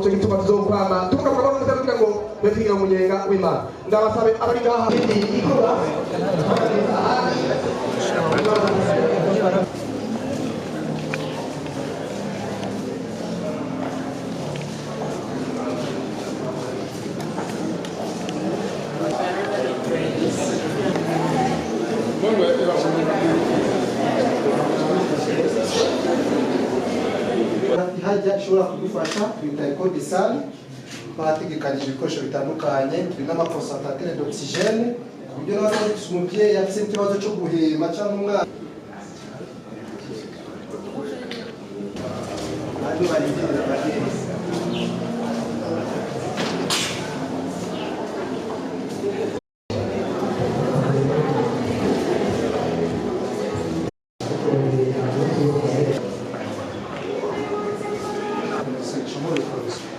Nicyo gituma tuzokwama tubungabunga amahoro n'umutekano kugira ngo tube twigira mu munyenga w'Imana. Ndabasabe abari ngaha ikorwa Hajya ishobora kudufasha twita école de salle. Bategekanyije ibikoresho bitandukanye, turi n'ama concentrateurs d'oxygène, ku buryo nawe dufise umubyeyi afise ikibazo cyo guhema cyangwa umwana. Hano barindiriza abagenzi.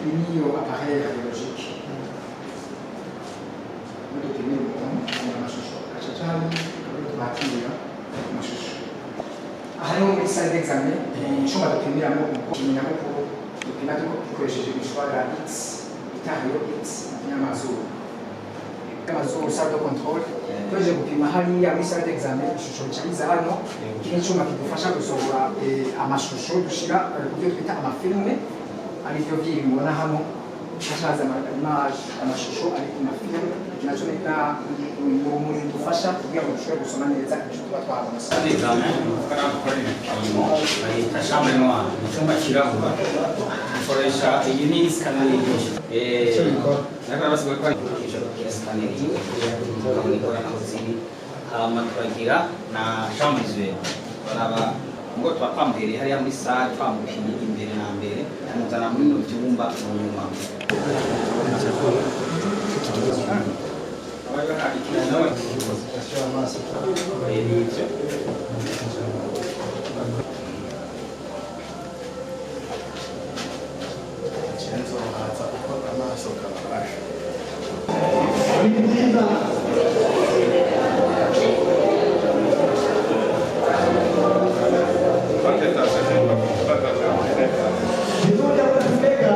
Niyo appareil radiologique dupimira umuntu amashusho agaca twakira amashusho. Aha niho muri salle d'examen, mu cyumba dupimiramo umunyamukuru, dupima dukoresheje imishwara X bita rayon X y'amazuru, amazuru. Salle de contrôle, tuhejeje gupima hariya muri salle d'examen, ishusho rica riza hano. Iki ni icyuma kidufasha gusohora amashusho dushira ku byo twita ama films, aribyo byiri mubona hano. Hashaza image, amashusho ari ku ma films. Nacyo ni urumuri rudufasha kugira ngo dushobore gusoma neza icyo tuba twabonye. Salle d'examen, gukora ibipimo, bayita chambre noire, ni icyumba kirabura. Dukoresha iyi ni scanner yigisha. Ariko basigaye ko ari scanner tukabona ikora naho ziri. Hama turagira na chambre visuelle. Baraba ngo tuba twamuhereye hariya muri salle, twamupimye imbere na mbere, tumuzana muri bino byumba mu nyuma. Ni ibyo. Nzohaza uko amaso kabasha. Ni byiza. Bizoja mbega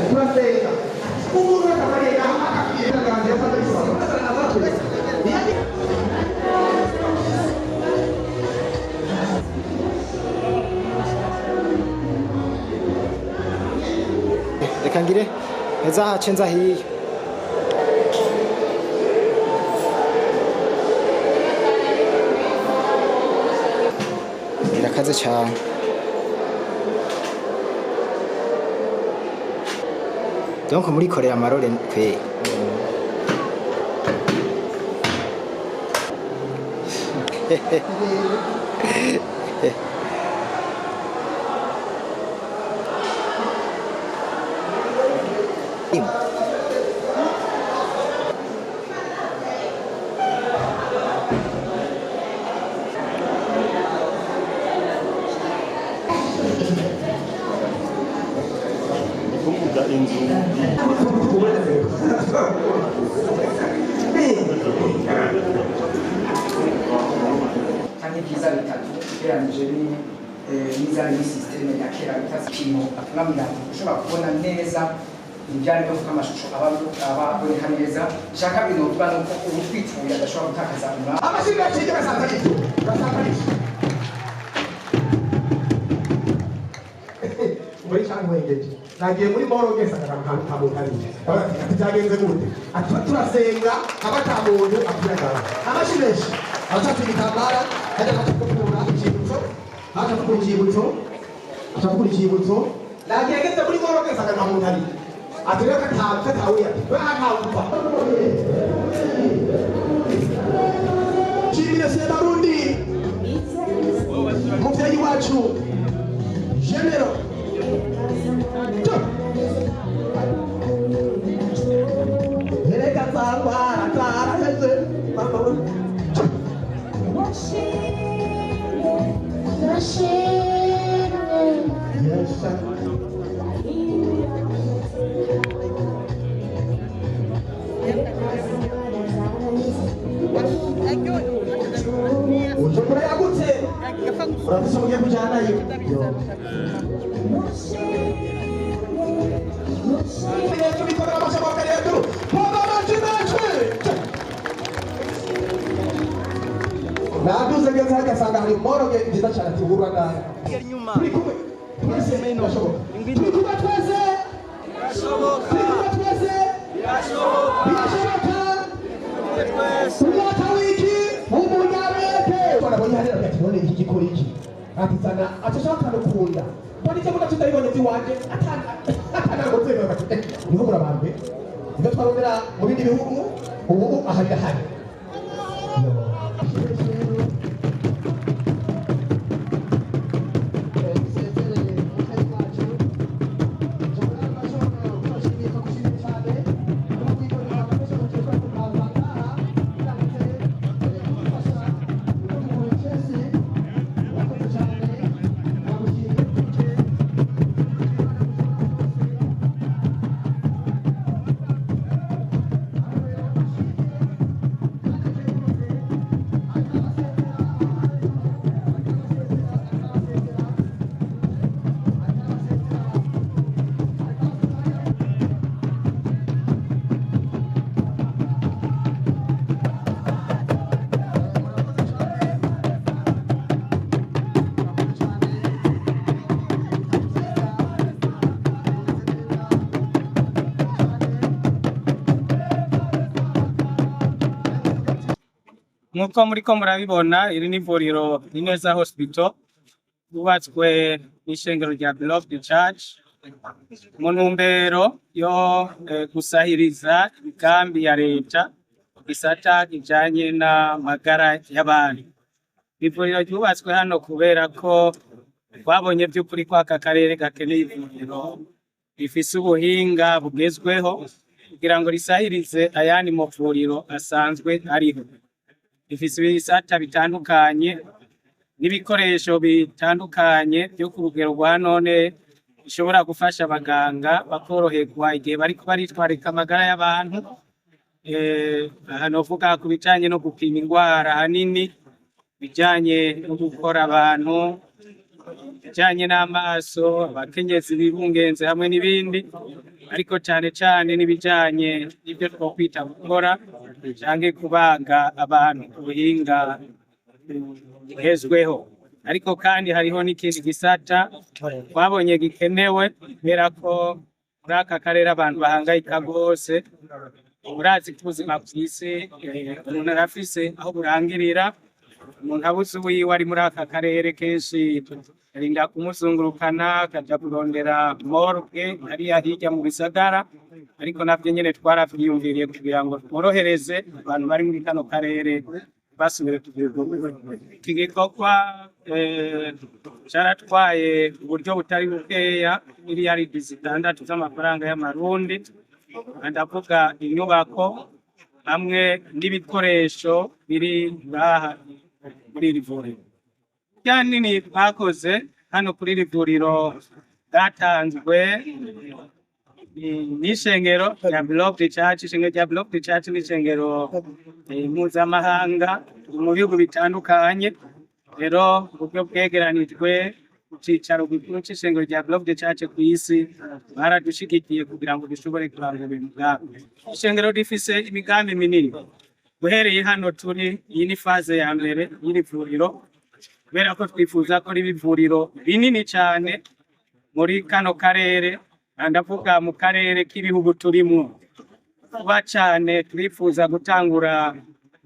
turasenga umuntu akabarega akakwiye afata isoko. Reka ngire heza hace nza hiyo. Irakaze cyane. Donc murikorera amarore kwe. Kuvuga inzu. Cyangwa ibyiza bitatu ugereranyije n'izari muri système ya kera bita pimo apima mirongo, ushobora kubona neza ibijyanye no kuko amashusho aba aboneka neza. Icya kabiri novuga ni uko uwutwituye adashobora gutakaza umwanya. Amashyi menshi gasanga gasanga muri cyangwengeje. Nagiye muri morgue nsanga nta muntu ari. Ati byagenze gute? Ati turasenga aba ata muntu apfiragara. Amashyi menshi. Abashaka igitambara hajya gukura icyibutso, haje gukura icyibutso, ashaka gukura icyibutso. Nagiye ngeze muri morgue nsanga nta muntu ari. Ati rero katawe, ati we ntawe upfa. Shimire Sebarundi, muvyeyi wacu général. Ereka tsangwara tsaraheze mama we. Yes sir. Bujumbura yagutse, urafise ugiye kujanayo. Hejuru bikomera amashyi amaboko hejuru. Koma amashyi menshi. Naduze ngeze hajya asanga hari morgue nziza cyane, ati hura nawe. Turi kumwe twese, birashoboka. Turi kumwe twese, turi kumwe twese, birashoboka. Umwaka w'iki w'umunyamwete nabonye hariya, ati none iki gikora iki? Ati zana aca ashaka kunda mbona icyo mbona kitayibonye iwanje atanango nzego. Ati niho murabambwe ibyo twarondera mu bindi bihugu, ubu aha birahari. Nk'uko muriko murabibona, iri ni ivuriro Ineza Hospital, yubatswe n'ishengero rya Beloved Church mu ntumbero yo gusahiriza imigambi ya leta mu gisata kijanye n'amagara y'abantu. Ivuriro ryubatswe hano kubera ko twabonye vy'ukuri ko aka karere gakeneye ivuriro rifise ubuhinga bugezweho kugira ngo risahirize ayandi mavuriro asanzwe ariho. Rifise ibisata bitandukanye n'ibikoresho bitandukanye vyo ku rugero rwa none, bishobora gufasha abaganga bakoroherwa igihe bariko baritwararika amagara y'abantu. Aha novuga ku bijanye no gupima ingwara, ahanini bijanye no gukora abantu, bijanye n'amaso, abakenyezi bibungenze hamwe n'ibindi, ariko cane cane n'ibijanye n'ivyo twokwita gukora canke kubaga abantu ku buhinga bugezweho. Ariko kandi hariho n'ikindi gisata twabonye gikenewe, kubera ko muri aka karere abantu bahangayika rwose. Urazi ko ubuzima kw'isi umuntu arafise aho burangirira. Umuntu abuze uwiwe ari muri aka karere, kenshi arinda kumuzungurukana akaja kurondera morgue hariya hirya mu bisagara. Ariko navyo nyene twaravyiyumviriye kugira ngo tworohereze abantu bari muri kano karere basubire kugira iki gikorwa. Caratwaye uburyo butari bukeya, miliyaridi 6 z'amafaranga y'amarundi. Ndavuga inyubako hamwe n'ibikoresho biri ngaha muri iri vuriro. Rya nini bakoze hano kuri iri vuriro bwatanzwe n'ishengero rya Beloved Church. Ishengero rya Beloved Church n'ishengero mpuzamahanga mu bihugu bitandukanye. Rero uburyo bwegeranijwe ku cicaro gikuru c'ishengero rya Beloved Church kw'isi, baradushigikiye kugira ngo dushobore kurangura imigambi. Ishengero rifise imigambi minini. Uhereye hano turi, iyi ni phase ya mbere y'iri vuriro, kubera ko twifuza ko riba ivuriro rinini cane muri kano karere. Ndavuga mu karere k'ibihugu turimwo. Vuba cane turifuza gutangura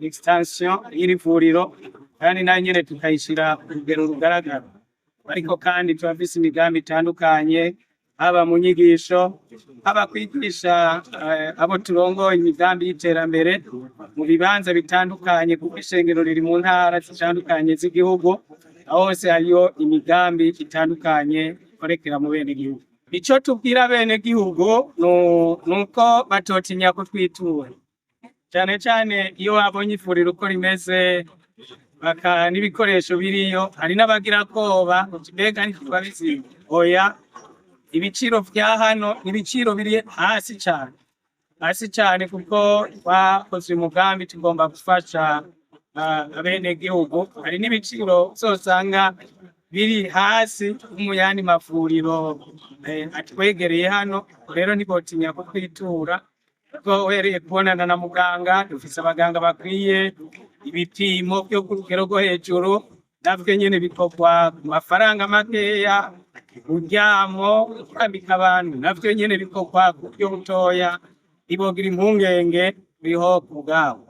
extension y'iri vuriro, kandi nayo nyene tukayishira ku rugero rugaragara. Ariko kandi turafise imigambi itandukanye, haba mu nyigisho, haba kwigisha abo turongoye imigambi y'iterambere mu bibanza bitandukanye, kuko ishengero riri mu ntara zitandukanye z'igihugu. Aho hose hariyo imigambi itandukanye ikorekera mu bene gihugu. Ico tubwira bene gihugu nuko batotinya kutwitura, cane cane iyo babonye ivuriro uko rimeze baka n'ibikoresho biriyo. Hari n'abagira koba uti mbega ntitwa bizima? Oya, ibiciro vya hano ni ibiciro biri hasi cane, hasi cane, kuko twakoze umugambi tugomba gufasha abenegihugu. Hari n'ibiciro uzosanga Biri hasi mu yandi mavuriro atwegereye hano. Rero ntibotinya kutwitura ko uhereye kubonana na muganga, dufise abaganga bakwiye, ibipimo byo ku rugero rwo hejuru navyo nyene bikorwa ku mafaranga makeya, uryamo kurambika abantu navyo nyene bikorwa ku buryo butoya. Ntibogira impungenge, biriho ku bwabo.